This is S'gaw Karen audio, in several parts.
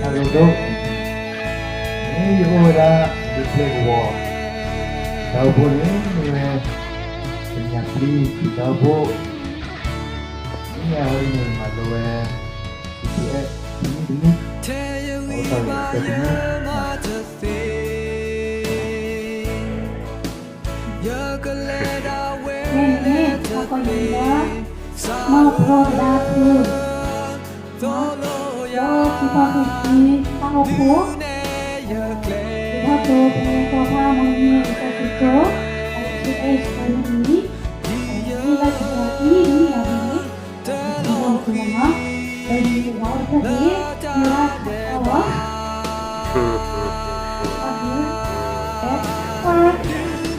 တၢ်ကဒိၣ်, မ့ၢ်ယအိၣ်ဝဲဒၣ် ယပျဲၢ်ကဝီၤ, တၢ်အိၣ်ဖှိၣ်န့ၣ် မ့ၢ်ဝဲ ကညးပျံၤ တၢ်အိၣ်ဖှိၣ်, မ့ၢ်အဝဲန့ၣ် မၤလိဝဲ ပီၣ်ပီၣ်အဲၣ် တနံၣ်တနံၣ်, အအိၣ်တ့ၢ်ဝဲတနံၣ် မ့ၢ်န့ၣ် ပှၤကညီ မၢ်ဖျီတဒါဖု, ဒီးထံဖီၣ်ထူၣ်စု တၢ်အိၣ်ဖှိၣ်, ထံဖီၣ်ထူၣ် ဖဲကီၢ်ဖးမီနံၤ တၢ်စံးကိ, အဝဲ T H အမံၤ, အဝဲသ့ၣ်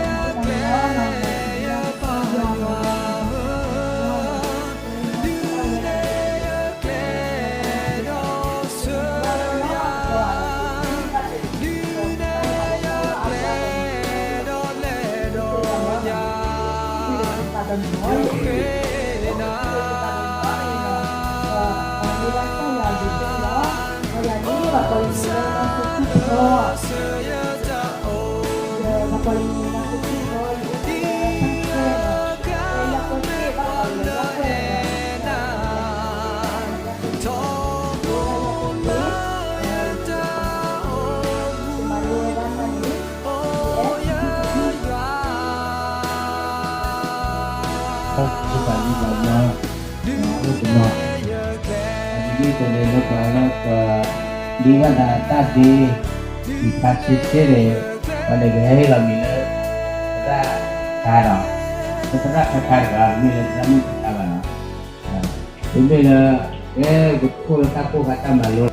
ဘၣ်စံးဒီး တနံၣ်တနံၣ်အံၤန့ၣ် ပမၤလိမးနီၤ, ပမၤလိမးနီၤ, ပမၤလိမးနီၤ, ပမၤလိမးနီၤ, တၢ်သးလံဘၣ်ညီ အိၣ်တနီၤ, အဒ်န့ၣ်အသိးန့ၣ် လၢပှၤလၢပ ဒ်ဘၣ်သးတၢ်ဒ့ အံၤခါဆ့ဆ့န့ၣ် ပှၤန့ၣ်ကဟဲဟ့ၣ်လီၤမံၤလၢ သရၣ်ခါဒီး လၢသရၣ်ခါခါတဂၤ မ့ၢ်လၢသရၣ်မုၣ်ခါခါဘၣ်နီၤ, မ့မ့ၢ်လၢ ကဲပခိၣ်လၢတၢ်ကိၢ်ခါတၢ်မၤလိ